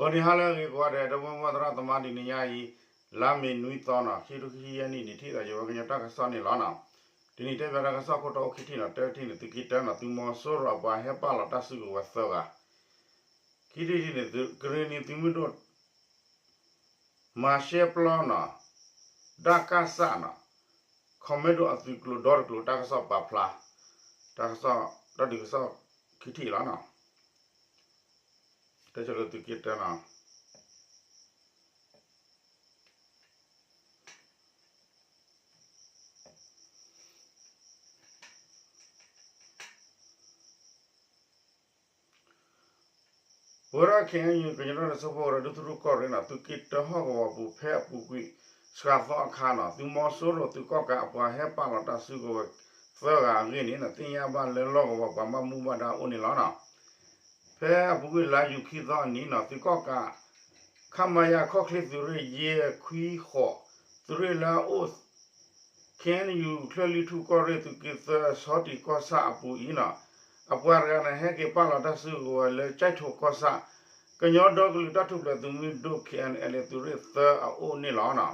ဂီၤနံၤဟါလၢအဂ့ၤကိးဂၤဒဲး ဒီပုၢ်ဝဲၢ်သရၣ်သမါ တနံၤညါအံၤ လါမ့ၤနွံသီနီၤ ခံကထိခံဆံယဲၢ်နံၣ် နံၣ်ထံၣ်သးယဝဲကညီတၢ်ကစီၣ်န့ၣ်လီၤနီၤ. တနံၤတဲဘၣ်တၢ်ကစီၣ်ခိၣ်တီအိၣ်ခံထံၣ်နီၤ တထံၣ်န့ၣ် သုးက့တၢနီၤ သုးမီၤစိရိၤအပှၤဟဲပာ်လီၤတၢ်စုကဝဲၤသၢဂၤ, ခံထံၣ်တထံၣ်န့ၣ် ကရ့ၣ်နံၤသုးမုၢ်ဒိၣ် မၤရှဲပျီနီၤ ဒၣ်ကၢ်စၣ်နီၤ ခီၣ်မဲဒိၣ်အသုးကျိၤဒီတကျိၤ တၢ်ကစီၣ်ပာ်ဖျါ တၢ်ကစီၣ် တၢ်ဒုးကစီၣ်ခံထံၣ်လီၤနီၤ. တၢ်ကစီၣ်လၢသုးက့တၢနီၤ ပဝဲဒၣ် ခ့ၣ်အဲၣ်ယူၣ် ကညီဒီကလုာ်စၢဖှိၣ်ကရၢ ဒူသထူၣ်ကီၢ်ရ့ၣ်နီၤ သုးက့တၢဟီၣ်ကဝီၤပူၤ ဖဲအပူၤကွံာ် စှၤသီအခါနီၤ သုးမီၤစိရိၤသုးကီၣ်ကးအပှၤဟဲပာ်လီၤတၢ်စုကဝဲၤသၢဂၤအဂ့ၢ်န့ၣ် သ့ၣ်ညါဘၣ်လၢလီၢ်ကဝီၤပှၤဘၣ်မူဘၣ်ဒါအိၣ်န့ၣ်လီၤနီၤ. ဖဲအပူၤကွံာ်လါယူၤခံသီအနံၤနီၤ သုးကီၣ်ကး ခမရ ခီၣ်ချ့သုးရ့ၣ်ယဲၢ်ခွံဃိး သုးရ့ၣ်လၢအအိၣ် ခ့ၣ်အဲၣ်ယူၣ် ချၢၣ်လွံၢ်ထူၣ်ကီၢ်ရ့ၣ် သုးက့သၢ ဆီတံၢ်ကီၢ်ဆၣ်အပူၤအံၤနီၤ အပှၤတဂၤန့ၣ် ဟဲက့ၤပာ်လီၤတၢ်စုကဝဲၤလၢ ကၠဲးထိးကီၢ်ဆၣ် ကညီဒီကလုာ်တၢ်ထူၣ်ဖျဲးသုးမုၢ်ဒိၣ် ခ့ၣ်အဲၣ်အဲၣ်လ် သုးရ့ၣ်သၢအအိၣ်န့ၣ်လီၤ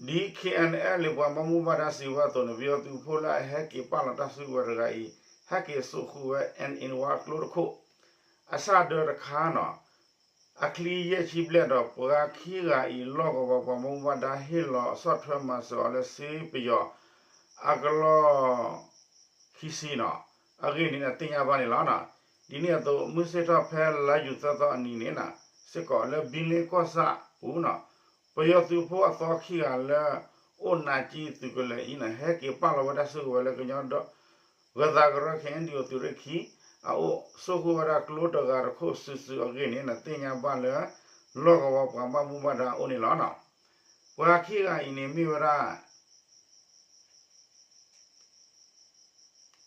နီၤ. ဒ် ခ့ၣ်အဲၣ်အဲၣ်လ် ပှၤဘၣ်မူဘၣ်ဒါစံးဝဲအသိးန့ၣ် ပယီၤသုးဖိလၢအဟဲက့ၤပာ်လီၤတၢ်စုကဝဲၤတဂၤအံၤ ဟဲက့ၤစိာ်ဃုာ်ဝဲ အၣ်အ့ၣ်ဝါကျိတခိၣ် အဆၣ်ဒၢတခါနီၤ အချံယဲၢ်ဆံဘျဲၣ်ဒီး ပှၤခံဂၤအံၤ လီၢ်ကဝီၤပှၤဘၣ်မူဘၣ်ဒါဟ့ၣ်လီၤဆီၣ်ထွဲမၤစၢၤအီၤလၢစ့ပယီၤ အကလီၢ် ခံဆံနီၤ အဂ့ၢ်န့ၣ် သ့ၣ်ညါဘၣ်န့ၣ်လီၤ. ဒ်န့ၣ်အသိး မုၢ်ဆ့ၣ်ထီၣ်ဖဲလါယူၤသၢသီအနံၤန့ၣ် စ့ၢ်ကီးလၢဘံလ့ကီၢ်ဆၣ်ပူၤနီၤ ပယီၤသုးဖိအသီခံဂၤလၢ အိၣ်နးကံသုးကလၢၤအံၤန့ၣ် ဟဲက့ၤပာ်လီၤဝဲဒၣ်စုကဝဲၤလၢကညီဒီ ဂၢၤသးကရၢ ခ့ၣ်အဲၣ်ယူၣ် သုးရ့ၣ်ခံ အအိၣ် စိာ်ဃုာ်ဝဲဒၣ်ကျိတဂၤတခိၣ်စုာ်စုာ်အဂ့ၢ်န့ၣ် သ့ၣ်ညါဘၣ်လၢ လီၢ်ကဝီၤပှၤဘၣ်မူဘၣ်ဒါအိၣ်န့ၣ်လီၤ. ပှၤခံဂၤအံၤန့ၣ်မ့ၢ်ဝဲဒၣ်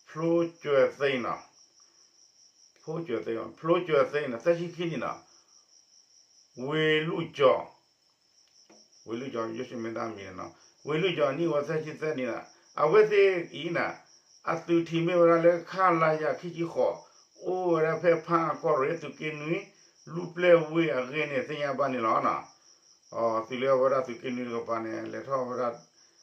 ဖျိကၠွဲၤသ့နီၤ, ဖျိကၠွဲၤသ့, ဖျိကၠွဲၤသ့န့ၣ် သၢဆံခံနံၣ်နီၤ, ဝ့ၢ်လူၢ်ကၠီၤ, ဝ့ၢ်လူၢ်ကၠီၤ ယိၤၡ့မ့ၢ်တၢ်မံၤန့ၣ်နီၤ, ဝ့ၢ်လူၢ်ကၠီၤအနံၣ်ဝဲသၢဆံသၢနံၣ်နီၤ, အဝဲသ့ၣ်အံၤန့ၣ် အသုးထံးမ့ၢ်ဝဲဒၣ်လၢ ခလရ ခံဆံဃိး, အိၣ်ဝဲဒၣ်ဖဲဖၣ်အကီၢ်ရ့ၣ် သုးက့နွံ လူၢ်ပျဲၢ်ဝ့ၢ်အဂ့ၢ်န့ၣ် သ့ၣ်ညါဘၣ်န့ၣ်လီၤ. သုးလၢအဝဲဒၣ်သုးက့နွံတကပၤန့ၣ် လဲၤထီၣ်ဝဲဒၣ် လဲၤ တ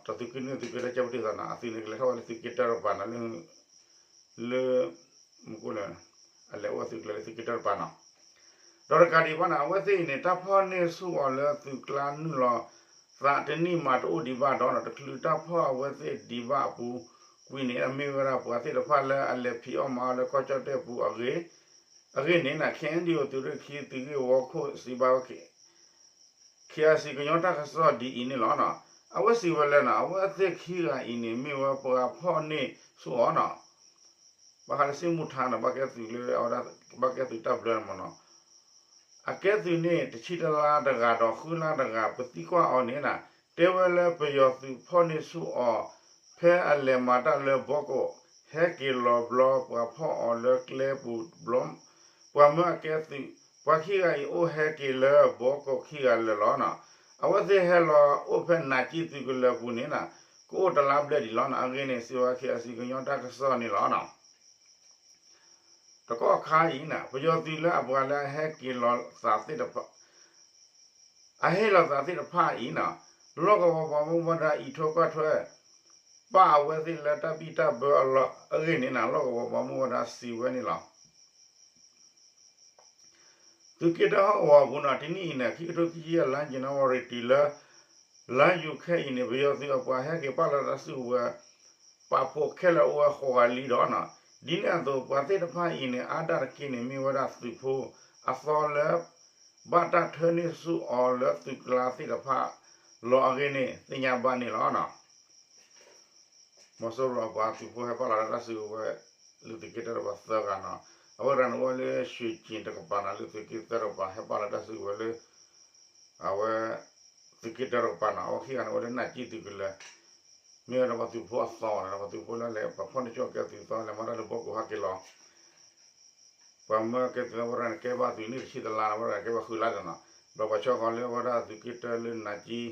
သုးက့နွံသုးက့တၢ်ကၠီပတံၢ်သးနီၤ, အသုးန့ၣ်ကလဲၤထီၣ်ဝဲလၢသုးက့တၢတကပၤနီၤ, လၢ လၢ မူကိၣ်န့ၣ် အလဲၤအိၣ်သုးကလၢၤလၢသုးက့တၢတကပၤနီၤ, ဒီးတကးဒံးဘၣ်န့ၣ် အဝဲသ့ၣ်အံၤန့ၣ် တၢ်ဖီၣ်န့ၢ်ဆူၣ်အီၤလၢသုးကျါနုာ်လီၤသးတနံၣ်မးတအိၣ်ဒံးဘၣ်ဒီး တချုးတၢ်ဖီၣ်အဝဲသ့ၣ်ဒံးဘၣ်အပူၤကွံာ်န့ၣ် အမ့ၢ်ဝဲဒၣ်ပှၤသ့ၣ်တဖၣ်လၢအလဲၤဖံးအီၣ်မၤအီၣ်လၢကီၢ်ကၠီၣ်တဲၣ်ပူၤအဂ့ၢ် အဂ့ၢ်န့ၣ် ခ့ၣ်အဲၣ်ယူၣ် သုးရ့ၣ်ခံ သုးဂ့ၢ်ဝီခိၣ်စံးဘၣ်ဝဲ ခ့ၣ်အဲၣ်စံၣ် ကညီတၢ်ကစီၣ်ဒ်အံၤန့ၣ်လီၤ. အဝဲစံးဝဲလၢ အဝဲသ့ၣ်ခံဂၤအံၤန့ၣ် မ့ၢ်ဝဲပှၤဖီၣ်န့ၢ်ဆူၣ်အီၤနီၤ, ဘၣ်ဃးလၢစ့ၣ်မူထါန့ၣ် ဘၣ်ကဲသုးလၢအဝဲဒၣ် ဘၣ်ကဲသုးတၢ်ဘျၢန့ၣ်မ့ၢ်နီၤ, အကဲသုးန့ၣ် တဆံတလါတဂၤဒီးဃုလါတဂၤ ပသံကွၢ်အီၤန့ၣ် တဲဝဲလၢပယီၤသုးဖီၣ်န့ၢ်ဆူၣ်အီၤ ဖဲအလဲၤမၤတၢ်လၢဘီကိး ဟဲက့ၤလီၤဘျီ ပှၤဖီၣ်အီၤလၢကျဲပူၤ ပှၤမၢအကဲသုး, ပှၤခံဂၤအံၤအိၣ်ဟဲက့ၤလၢဘီကိးခံဂၤလၢာ်လီၤ. အဝဲသ့ၣ်ဟဲလီၤအိၣ်ဖဲနးကံသုးကလၢၤပူၤန့ၣ် ကအိၣ်တလါဘျဲၣ်ဒံးလီၤနီၤ, အဂ့ၢ်န့ၣ် စံးဝဲ ခ့ၣ်အဲၣ်စံၣ် ကညီတၢ်ကစီၣ်န့ၣ်လီၤ. တကီၢ်ခါအံၤန့ၣ် ပယီၤသုးလၢအပှၤလၢအဟဲက့ၤလီၤသးသ့ၣ်တဖၣ် အဟ့ၣ်လီၤသးသ့ၣ်တဖၣ်အံၤန့ၣ် လီၢ်ကဝီၤပှၤဘၣ်မူဘၣ်ဒါအံးထွဲကွၢ်ထွဲ ပာ်အဝဲသ့ၣ်လၢတၢ်ဘံၣ်တၢ်ဘၢအလီၢ်အဂ့ၢ်န့ၣ် လီၢ်ကဝီၤပှၤဘၣ်မူဘၣ်ဒါစံးဝဲန့ၣ်လီၤ. သုးက့တၢဟီၣ်ကဝီၤအပူၤန့ၣ် တနံၣ်အံၤန့ၣ် ခံကထိခံဆံယဲၢ် လါယနူၤအါရံၤတုၤလၢ လါယူၤခဲအံၤန့ၣ် ပယီၤသုးအပှၤဟဲက့ၤပာ်လီၤတၢ်စုကဝဲၤ ပာ်ဖှိၣ်ခဲလၢာ်အိၣ်ဝဲဃိးဂၤလံဒီး ဒ်န့ၣ်အသိး ပှၤသ့ၣ်တဖၣ်အံၤန့ၣ် အါဒၣ်တက့ၢ်န့ၣ် မ့ၢ်ဝဲဒၣ်သုးဖိအသီလၢ ဘၣ်တၢ်ထၢန့ၢ်ဆူၣ်အီၤလၢသုးကျါသ့ၣ်တဖၣ်လီၤအဂ့ၢ်န့ၣ် သ့ၣ်ညါဘၣ်န့ၣ်လီၤ. မီၤစိရိၤအပှၤသုးဖိဟဲပာ်လီၤတၢ်စုကဝဲၤ လၢသုးက့တၢတကပၤသၢဂၤနီၤ, အဝဲတဂၤန့ၣ်အိၣ်ဝဲလၢ ရွှေကျင် တကပၤနီၤ, လၢသုးက့သၢတကပၤ ဟဲပာ်လီၤတၢ်စုကဝဲၤလၢ အဝဲ သုးက့တၢတကပၤနီၤ, အဝဲခံဂၤန့ၣ်အိၣ်လၢနးကံသုးကလၢၤ, မ့ၢ်ဝဲဒၣ်ပှၤသုးဖိအသီန့ၣ် ပှၤသုးဖိလၢလဲၤပှၤဖီၣ်န့ၢ်ဆူၣ်အီၤကဲသုးသီ လဲၤမၤတၢ်လၢဘီကိးဟဲက့ၤလီၤ ပှၤမၢကဲသုးသီဝဲဒၣ်န့ၣ် ကဲဘၣ်သုးန့ၣ်တဆံတလါနီၤ, ဝဲဒၣ်ကဲဘၣ်ဃုလါဒီးနီၤ, ဒီးပှၤဆီၣ်ဃီလၢဝဲဒၣ်သုးက့တၢလၢနး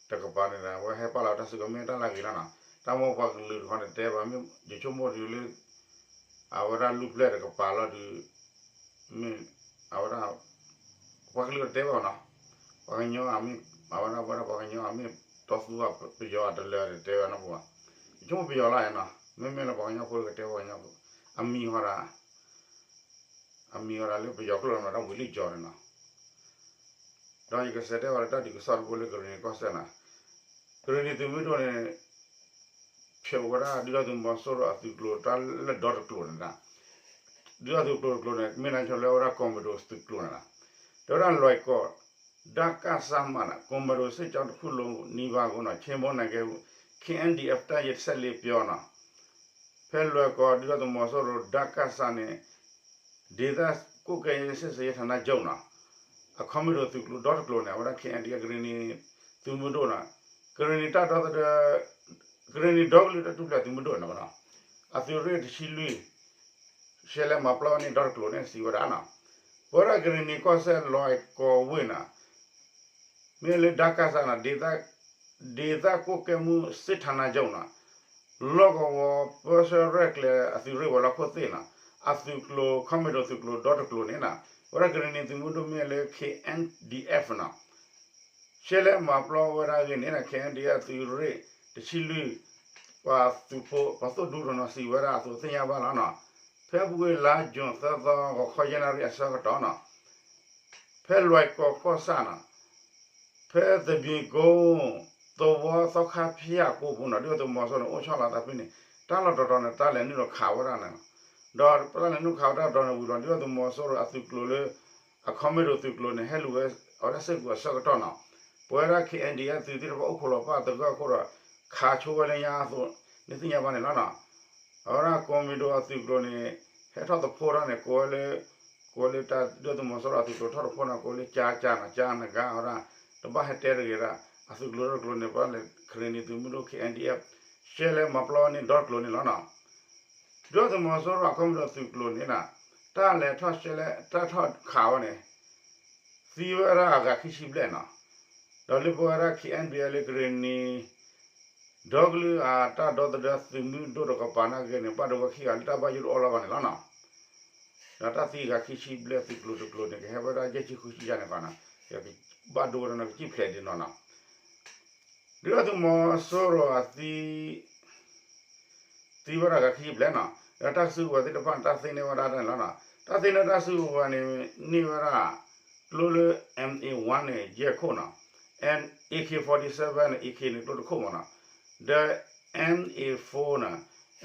ကံတကပၤန့ၣ်ဒီး အဝဲဟဲပာ်လီၤတၢ်စုကဝဲၤ မ့ၢ်တၢ်လၢအဂ့ၤလီၤနီၤ, တၢ်မိၢ်ပှၤကလုာ်တခီန့ၣ် တဲဘၣ်မ့ၢ်ယဆိကမိၣ်ဒုးလၢ အဝဲဒၣ်လူၢ်ပျဲၢ်တကပၤလီၤဒုး မ့ၢ်အဝဲဒၣ် ပှၤကလုာ်တတဲဘၣ်နီၤ, ပှၤကညီအမ့ၢ် အဝဲဒၣ် အဝဲဒၣ်ပှၤကညီအမ့ၢ်တီသူပယီၤအတလၢာ်တတဲဝဲနီၤပှၤ, ယဆိကမိၣ်ပယီၤလၢနီၤ, မ့မ့ၢ်လၢပှၤကညီဖိကတဲပှၤကညီ, အမံၤဟီဒၣ် အမံၤဟီဒၣ်လၢပယီၤကျိာ်လီၤမး တၢ်ဝံၤလံကၠီၤန့ၣ်နီၤ, ဒီးယကစးတဲဝဲလၢတၢ်ဒုးကစီၣ်တဘိလၢကရ့ၣ်နံၤကီၢ်စဲၣ်နီၤ, ကရ့ၣ်နံၤသုးမုၢ်ဒိၣ်န့ၣ် ဖျိးဝဲဒၣ်ဒုၣ်ဒါသုးမီၤစိရိၤအသုးကျိၤတၢ်လၢဒီတကျိၤန့ၣ်, ဒုၣ်ဒါသုးကျိၤတကျိၤန့ၣ် မ့ၢ်လၢဆီလၢဝဲဒၣ် ကီၢ်မၤဒိၣ်သုးကျိၤန့ၣ်လီၤ, တဲဝဲဒၣ်လွဲၢ်ကီၢ် ဒါကစၢ်မးနီၤ ကီၢ်မၤဒိၣ်စ့ၣ်ကၠီတဖုလီၤနံၤဘၣ်အဂီၢ်နီၤ ခ့ဘိနကဲ ခ့ၣ်အဲၣ်ဒံၣ်အဲၣ် တၢ်ယဲၢ်ဆံလ့ပျီနီၤ, ဖဲလွဲၢ်ကီၢ်ဒုၣ်ဒါသုးမီၤစိရိၤ ဒါကစၢ်န့ၣ် ဒေသကွပ်ကဲရေးစစ်ဆင်ရေးဌာနချုပ်နီၤ, အခီမ့ၢ်ဒိၣ်သုးကျိၤဒီတကျိၤန့ၣ် အဝဲဒၣ် ခ့ၣ်အဲၣ်ဒံၣ်အဲၣ် ကရ့ၣ်နံၤသုးမုၢ်ဒိၣ်နီၤ, ကရ့ၣ်နံၤတၢ်ဒီသဒၢ ကရ့ၣ်နံၤဒီကလုာ်တၢ်ထူၣ်ဖျဲးသုးမုၢ်ဒိၣ်န့ၣ်နီၤ, အသုးရ့ၣ်တဆံလွံၢ် ရှဲလဲၣ်မၤပျီဝဲန့ၣ် ဒီတကျိၤန့ၣ်စံးဝဲဒၣ်နီၤ, ပဝဲဒၣ်ကရ့ၣ်နံၤကီၢ်စဲၣ်လွဲၢ်ကီၢ်ဝ့ၢ်နီၤ မ့ၢ်လၢဒါကစၢ်နီၤ ဒေသကွပ်ကဲမှုစစ်ဌာနချုပ်နီၤ, လီၢ်ကဝီၤပၢဆှၢရဲၣ်ကျဲၤအသုးရ့ၣ်ဝဲၤလီၢ်ခိၣ်သ့ၣ်နီၤ, အသုးကျိၤ ခီမ့ၢ်ဒိၣ်သုးကျိၤဒီတကျိၤန့ၣ်နီၤ, ပဝဲဒၣ်ကရ့ၣ်နံၤသုးမုၢ်ဒိၣ်မ့ၢ်လၢ ခ့ၣ်အဲၣ်ဒံၣ်အဲၣ်နီၤ ရှဲလဲၣ်မၤပျီဝဲဒၣ်အဂ့ၢ်န့ၣ်နီၤ ခ့ၣ်အဲၣ်ဒံၣ်အဲၣ်သုးရ့ၣ်တဆံလွံၢ် ပှၤသုးဖိ ပှၤသိၣ်ဒူတနီၤစံးဝဲဒၣ်အသိးသ့ၣ်ညါဘၣ်လီၤနီၤ, ဖဲအပူၤကွံာ်လါ June သၢသီ ဂီၤခီယဲၢ်နၣ်ရံၣ်အဆၢကတီၢ်နီၤ ဖဲလွဲၢ်ကီၢ်ကီၢ်ဆၣ်နီၤ, ဖဲသဘံၣ်ကိ သဝီသီခါဖၠၣ်ကိပူၤနီၤ ဒုၣ်ဒါသုးမီၤစိရိၤန့ၣ် အိၣ်ဆီလီၤသးဖဲန့ၣ် တၢ်လီၢ်တတီၤန့ၣ် တၢ်လဲၤနုာ်လီၤခးဝဲဒၣ်န့ၣ်လီၤ, ဒီးတၢ်လဲၤနုာ်ခးဝဲတၢ်တတီၤန့ၣ်ဝံၤလီၤ ဒုၣ်ဒါသုးမီၤစိရိၤအသုးကျိၤလၢ အခီမ့ၢ်ဒိၣ်သုးကျိၤန့ၣ် ဟဲလူၤဝဲအဝဲဒၣ်စ့ၢ်ကီးအဆၢကတီၢ်နီၤ, ပဝဲဒၣ် ခ့ၣ်အဲၣ်ဒံၣ်အဲၣ်သုးသ့ၣ်တဖၣ်အိၣ်ခိးလီၤပၢ်သဂၢၢ်အဃိဒီး ခးဆိဝဲလၢညါအသိး န့ၣ်သ့ၣ်ညါဘၣ်န့ၣ်လီၤနီၤ အဝဲဒၣ်ကီၢ်မ့ၢ်ဒိၣ်အသုးကျိၤန့ၣ် ဟဲထီၣ်သဖှိၣ်ထီၣ်န့ၣ် ကိးဝဲလၢ ကိးဝဲလၢတၢ်ဒုၣ်ဒါသုးမီၤစိရိၤအသုးကျိၤထီၣ်သဖှိၣ်န့ၣ် ကိးဝဲလၢကၠါကၠါနီၤ ကၠါနဂါအဝဲဒၣ် တဘၣ်ဟဲတဲတဂ့ၤဒၣ် အသုးကျိၤဒီတကျိၤန့ၣ် ပှၤလဲၤကရ့ၣ်နံၤသုးမုၢ်ဒိၣ် ခ့ၣ်အဲၣ်ဒံၣ်အဲၣ် ရှဲလဲၣ်မၤပျီန့ၣ်ဒီတကျိၤန့ၣ်လီၤနီၤ ဒုၣ်ဒါသုးမီၤစိရိၤအခီမ့ၢ်ဒိၣ်သုးကျိၤန့ၣ်နီၤ တၢ်လဲၤထီၣ်ရှဲလဲၣ် တၢ်ထီၣ်ခးဝဲန့ၣ် သံဝဲဒၣ်အဂၤခံဆံဘျဲၣ်နီၤ, ဒီးလၢပဝဲဒၣ် ခ့ၣ်အဲၣ်ဒံၣ်အဲၣ် လၢကရ့ၣ်နံၤ ဒီကလုာ်အတၢ်ဒီသဒၢသုးမုၢ်ဒိၣ်တကပၤနာ်က့န့ၣ် ဘၣ်ဒိဝဲခံဂၤလၢတၢ်ဘၣ်ယိၣ်တအိၣ်လီၤဘၣ်န့ၣ်လီၤနီၤ, ဒီးတၢ်သံအဂၤခံဆံဘျဲၣ်သုးကျိၤတကျိၤန့ၣ် ကဟဲဝဲဒၣ်ယဲၢ်ဆံဃုဆံယါန့ၣ်ဘၣ်နီၤ, ဘၣ်ဒိဝဲဒၣ်နီၤ ကစံၣ်ဖျဲးဒံးနီၤနီၤ ဒုၣ်ဒါသုးမီၤစိရိၤအသံ သံဝဲဒၣ်ဂၤခံဆံဘျဲၣ်နီၤ, ဒီးတၢ်စုကဝဲၤသ့ၣ်တဖၣ်န့ၣ် တၢ်သ့န့ၢ်ဝဲဒၣ်တၢ်န့ၣ်လီၤနီၤ, တၢ်သ့န့ၢ်တၢ်စုကဝဲၤန့ၣ် န့ၢ်ဝဲဒၣ် ကျိလၢ M A one န့ၣ် ယဲၢ်ခိၣ်နီၤ, AK forty-seven န့ၣ် AK န့ၣ်ကျိတခိၣ်မးနီၤ, ဒီး M A four နီၤ,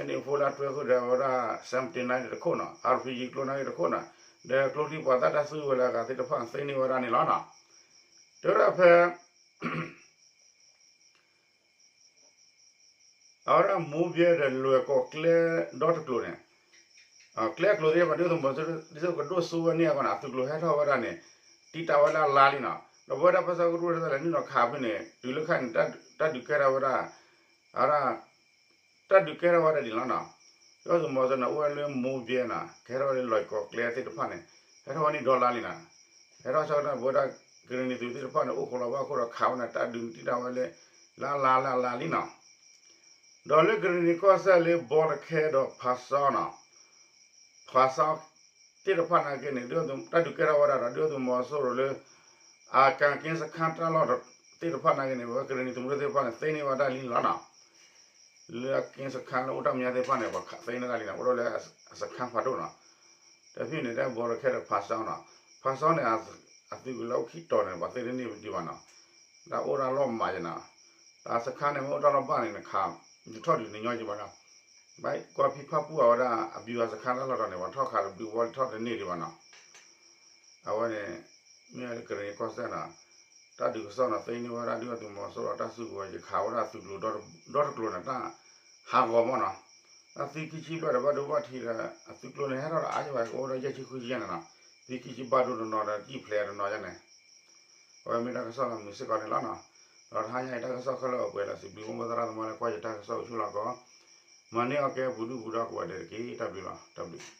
M A four လၢအတွဲဃုာ်ဒီးဝဲဒၣ် seventy-nine န့ၣ်တခိၣ်နီၤ, RPG ကျိန့ၣ်တခိၣ်နီၤ, ဒီးကျိချံပှၤသၣ်တၢ်စုကဝဲၤလၢအဂၤသ့ၣ်တဖၣ်သ့န့ၢ်ဝဲဒၣ်န့ၣ်လီၤနီၤ, တဲဝဲဒၣ်ဖဲ အဝဲဒၣ်မိၢ်ဘဲဒီးလွဲၢ်ကီၢ်ကျဲဒီတကျိၤန့ၣ်, ကျဲအကျိၤသ့ၣ်တဖၣ် ဒုၣ်ဒါသုးမီၤစိရိၤဒ်သိးကဒိၣ်စိဝဲန့ၢ်အဂီၢ်န့ၣ် အသုးကျိၤဟဲထီၣ်ဝဲဒၣ်န့ၣ် တံာ်တာ်ဝဲလၢအလါလံနီၤ, ဒီးပဝဲဒၣ်ပၢဆှၢကရူၢ်တဖၣ်လဲၤနုာ်လီၤခးဖဲန့ၣ် တုၤလၢခါန့ၣ် တၢ်ဒုးကဲထီၣ်ဝဲဒၣ် အဝဲဒၣ် တၢ်ဒုးကဲထီၣ်ဝဲဒၣ်ဒ်န့ၣ်လီၤနီၤ, ဒုၣ်ဒါသုးမီၤစိရိၤန့ၣ် အိၣ်ဝဲလၢမိၢ်ဘဲနီၤ ကဟဲထီၣ်ဝဲလၢလွဲၢ်ကီၢ်ကျဲသ့ၣ်တဖၣ်န့ၣ် ဟဲထီၣ်ဝဲန့ၢ်ဒီလါလံနီၤ, ဟဲထီၣ်ဆၢကတီၢ်န့ၣ် ပဝဲဒၣ်ကရ့ၣ်နံၤသုးသ့ၣ်တဖၣ်န့ၣ် အိၣ်ခိးလီၤဘၣ်အဃိဒီးခးဝဲန့ၣ် တၢ်ဒုးန့ၣ်တံာ်တာ်ဝဲလၢ လၢအလါလၢအလါလံနီၤ ဒီးလၢကရ့ၣ်နံၤကီၢ်စဲၣ်လၢဘီတခဲဒီးဖးစီနီၤ, ဖးစီသ့ၣ်တဖၣ်နာ်က့န့ၣ် တၢ်ဒုးကဲထီၣ်ဝဲဒၣ်ဒီး ဒုၣ်ဒါသုးမီၤစိရိၤလၢ အကၣ်က့စခါတၢ်လီၢ်သ့ၣ်တဖၣ်နာ်က့န့ၣ် ပဝဲကရ့ၣ်နံၤသုးမုၢ်ဒိၣ်သ့ၣ်တဖၣ်န့ၣ် သ့န့ၢ်ဝဲဒၣ်လံန့ၣ်လီၤနီၤ, လၢအက့စခါလၢအိၣ်တၢ်မဲာ်ညါသ့ၣ်တဖၣ်န့ၣ် ပှၤသ့န့ၢ်ဒၣ်လံန့ၣ် အိၣ်ဒီးလၢအစခါဖးဒိၣ်နီၤ, တဖဲန့ၣ် တၢ်ဘီတခဲဒီးဖးစီနီၤ, ဖးစီန့ၣ် အသုးကလၢအိၣ်ခံတီၤန့ၣ် ပှၤသ့တန့ၢ်ဒံးဘၣ်နီၤ, တၢ်အိၣ်တၢ်လီၢ်မးယနီၤ, တၢ်စခါန့ၣ် မ့ၢ်အိၣ်တၢ်လီၢ်ဘၣ်န့ၣ် နခး နထီၣ်ဒုးနညီယဘၣ်နီၤ, ဘၣ်ကွၢ်ဖံးဖၣ်ပူၣ်အဝဲဒၣ် အဘံၤဝါစခါတၢ်လီၢ်တီၤန့ၣ် ပှၤထီၣ်ခးတဘျုးဝီလၢထီၣ်တန့ၢ်ဒံးဘၣ်နီၤ အဝဲန့ၣ် မ့ၢ်လၢကရ့ၣ်နံၤကီၢ်စဲၣ်နီၤ, တၢ်ဒုးကစီၣ်နီၤ သ့န့ၢ်ဝဲဒၣ်ဒုၣ်ဒါသုးမီၤစိရိၤတၢ်စုကဝဲၤ ယခးဝဲဒၣ်အသုးကျိၤဒီတကျိၤန့ၣ် တၢ်ဟးဂီၤမးနီၤ, တၢ်သံခံဆံဘျဲၣ်ဒီးဘၣ်ဒိဘၣ်ထံးဒီး အသုးကျိၤန့ၣ် ဟဲထီၣ်ဒီးအါယဘၣ် ကအိၣ်ဒီးယဲၢ်ဆံဃုဆံယါန့ၣ်နီၤ, သံခံဆံဘၣ်ဒိတနီၤဒီး ကံၣ်ဖျဲးတနီၤယါန့ၣ် အဝဲမ့ၢ်တၢ်ကစီၣ်လၢမုာ်စ့ၢ်ကီးန့ၣ်လီၤနီၤ, ဒီးတဟါညါအံၤတၢ်ကစီၣ်ခဲလၢာ်အိၣ်ပှဲၤလီၤ စံးဘျုးမိၢ်သရၣ်သမါလၢကွၢ်ယတၢ်ကစီၣ်အိၣ်ဆူၣ်လီၤကီး, မၤန့ၢ်အီၣ်ကဲပူၤဒုၣ်ပူၤဒါကိးဂၤဒဲးတက့ၢ် တၢ်ဘျုးလီၤ တၢ်ဘျုး